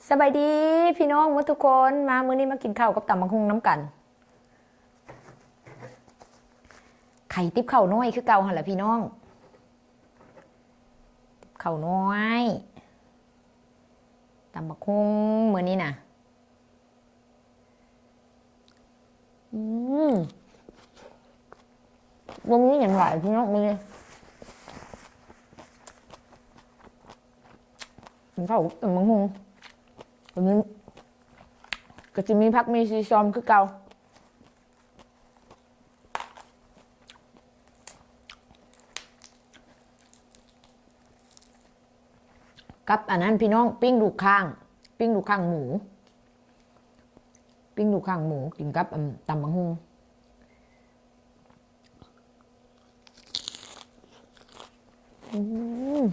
ສະບາຍດີພີ່ນ້ອງໝົດທຸກຄົນ ມາມື້ນີ້ມາກິນເຂົ້າກັບຕຳບັກຫຸ່ງນຳກັນ. ໄຂ່ຕິບເຂົ້ານ້ອຍຄືເກົ່າຫັ້ນລະພີ່ນ້ອງ ເຂົ້ານ້ອຍ ຕຳບັກຫຸ່ງມື້ນີ້ນະ. ອືມ ບໍ່ມີຫຍັງຫຼາຍພີ່ນ້ອງມື້ນີ້ ກິນເຂົ້າກັບຕຳບັກຫຸ່ງ ກະມີ ກະຊິມີຜັກໝີ່ຊີຊອມຄືເກົ່າ ກັບອັນນັ້ນພີ່ນ້ອງ ປີ້ງລູກຂ່າງ ປີ້ງລູກຂ່າງໝູ ປີ້ງລູກຂ່າງໝູ ກິນກັບ ອຳ ຕຳບັກຫຸ່ງ. ອືມ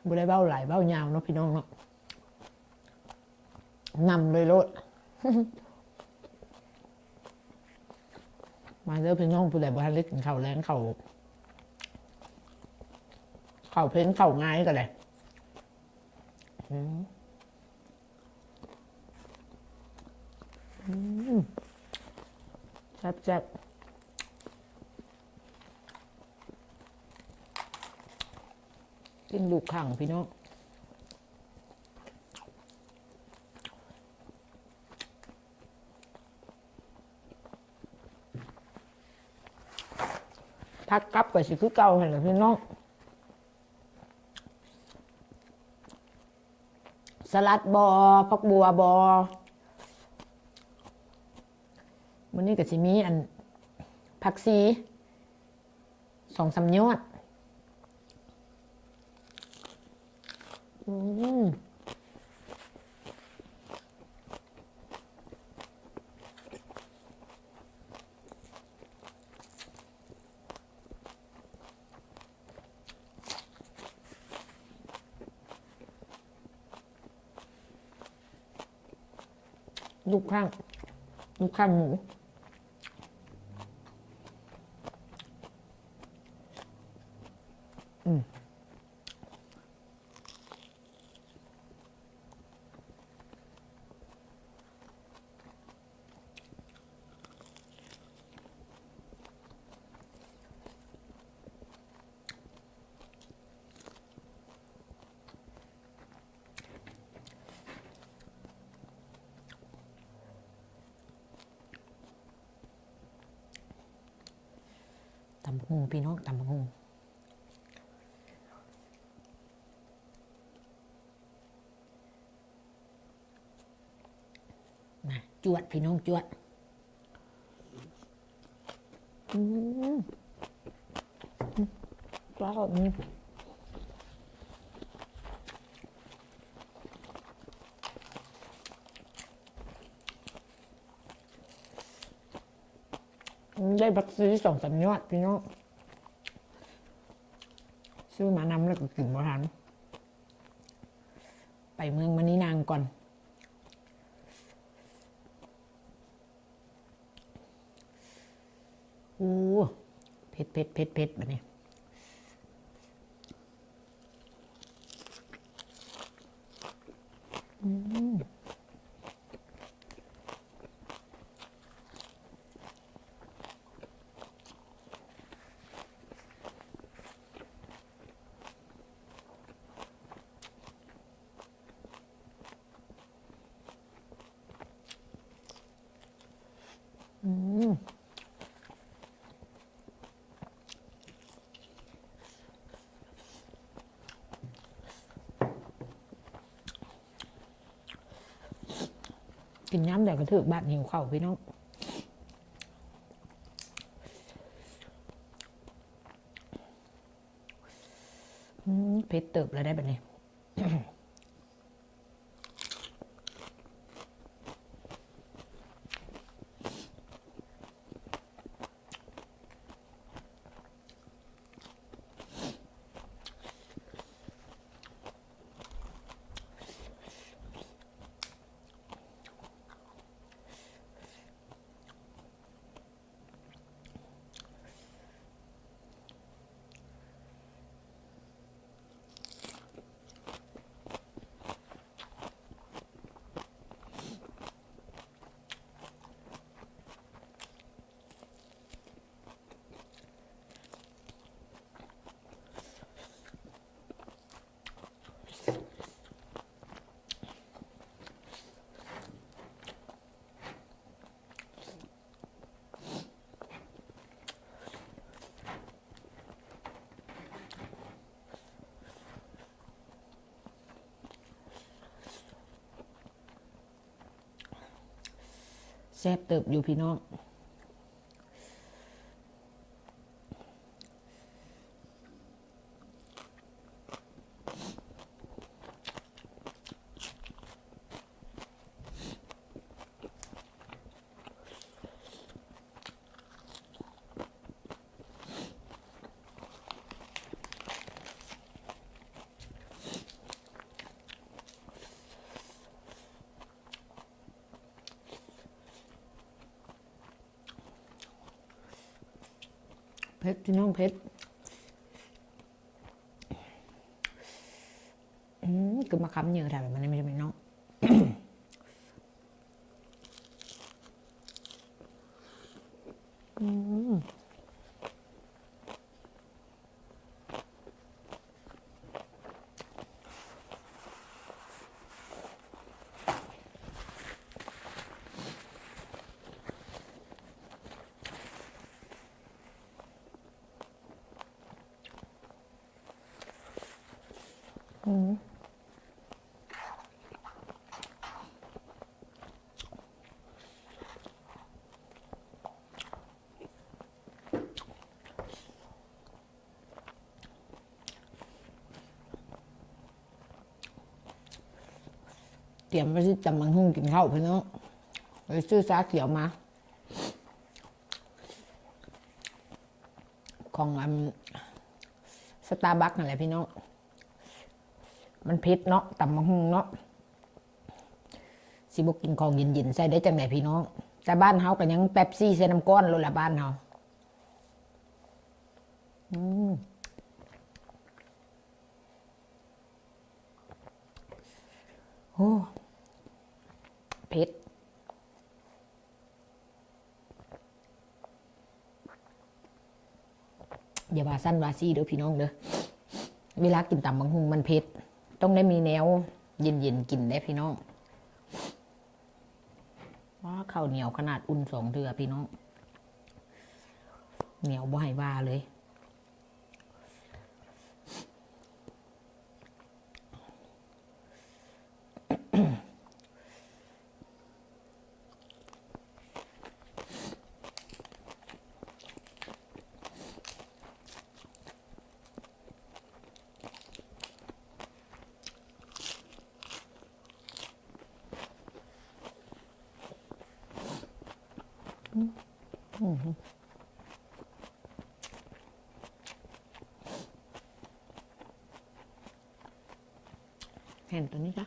ບໍ່ໄດ້ເວົ້າຫຼາຍເວົ້າຍາວເນາະພີ່ນ້ອງເນາະ ນຳເລີຍໂລດ ມາເດີພີ່ນ້ອງ ຜູ້ໃດບໍ່ທັນໄດ້ກິນເຂົ້າແລງ ເຂົ້າ ເຂົ້າເພັນເຂົ້າງາຍກະໄດ້. ອືມ ອືມ ແຊບໆ ປີ້ງລູກຂ່າງພີ່ນ້ອງ ຜັດກັບກະຊິຄືເກົ່າຫັ້ນລະພີ່ນ້ອງ ສະຫຼັດບໍ່ ຜັກບົວບໍ່ ມື້ນີ້ກະຊິມີອັນ ຜັກຊີ ສອງສາມຍອດ ອືມ ລູກຂ່າງ ລູກຂ່າງໝູ ອືມ. ຕຳບັກຫຸ່ງພີ່ນ້ອງ ຕຳບັກຫຸ່ງ ມາ ຈວດພີ່ນ້ອງ ຈວດ. ອືມ ປາກ ອືມ ໄດ້ຜັກຊີສອງສາມຍອດພີ່ນ້ອງ ຊື້ມານຳແລ້ວກະກິນບໍ່ທັນ ໄປເມືອງມະນີນາງກ່ອນ. ໂອ້ ເຜັດໆໆໆ ບາດນີ້ ອືມ. ອືມ ກິນຍາມໃດກະຖືກບາດຫິວເຂົ້າພີ່ນ້ອງ. ອືມ ເຜັດເຕີບແລ້ວໄດ໋ບາດນີ້. ອ ແຊບເຕີບຢູ່ພີ່ນ້ອງ. ເຜັດ ພີ່ນ້ອງ ເຜັດ. ອືມ ຄືມາຄຳເຍອະແທ້ ມັນນີ້ ພີ່ນ້ອງ. ອືມ. ອືມ. ຕຽມໄວ້ຊິຕຳບັກຫຸ່ງກິນເຂົ້າ ພີ່ນ້ອງ. ໄປຊື້ຊາຂຽວມາ ຂອງອັນ ສະຕາບັກຫັ້ນແຫຼະພີ່ນ້ອງ. ມັນເຜັດເນາະ ຕຳບັກຫຸ່ງເນາະ. ຊິບໍ່ກິນຂອງເຢັນໆໃສ່ໄດ້ຈັ່ງໃດພີ່ນ້ອງ? ແຕ່ບ້ານເຮົາກໍຍັງເປັບຊີໃສ່ນ້ຳກ້ອນໂລດລະ ບ້ານເຮົາ. ອືມ. ໂອ້ ເຜັດ. ຢ່າວ່າຊັ້ນວ່າຊີ້ເດີພີ່ນ້ອງເດີ. ເວລາກິນຕຳບັກຫຸ່ງມັນເຜັດ ຕ້ອງໄດ້ມີແນວເຢັນໆກິນເດ້ພີ່ນ້ອງ. ວ້າ ເຂົ້າໜຽວຂະໜາດ ອຸ່ນສອງເທື່ອພີ່ນ້ອງ. ໜຽວບໍ່ໃຫ້ວ່າເລີຍ. ແຫ້ງໂຕນີ້ຈ້ະ.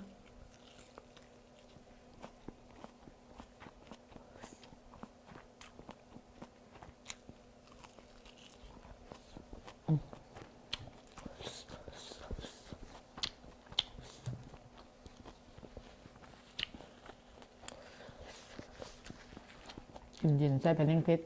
ເຢັນໆ ໃສ່ໄປແຫ້ງເຜັດ.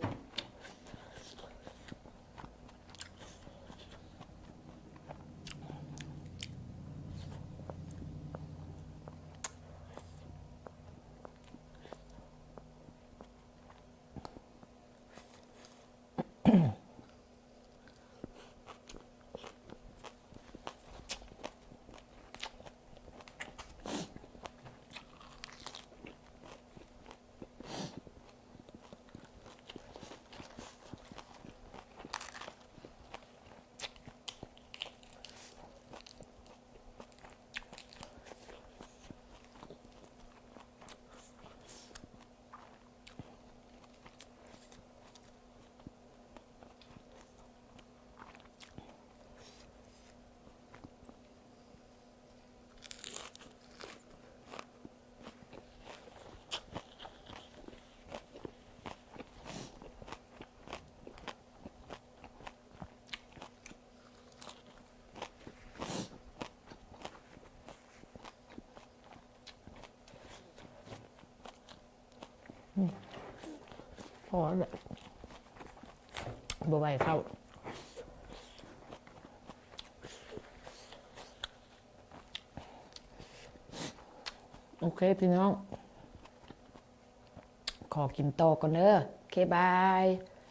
ພໍແລ້ວ ບໍ່ໄຫວເຂົ້າ. ໂອເຄພີ່ນ້ອງ ຂໍກິນຕໍ່ກ່ອນເດີ. ໂອເຄ ບາຍ.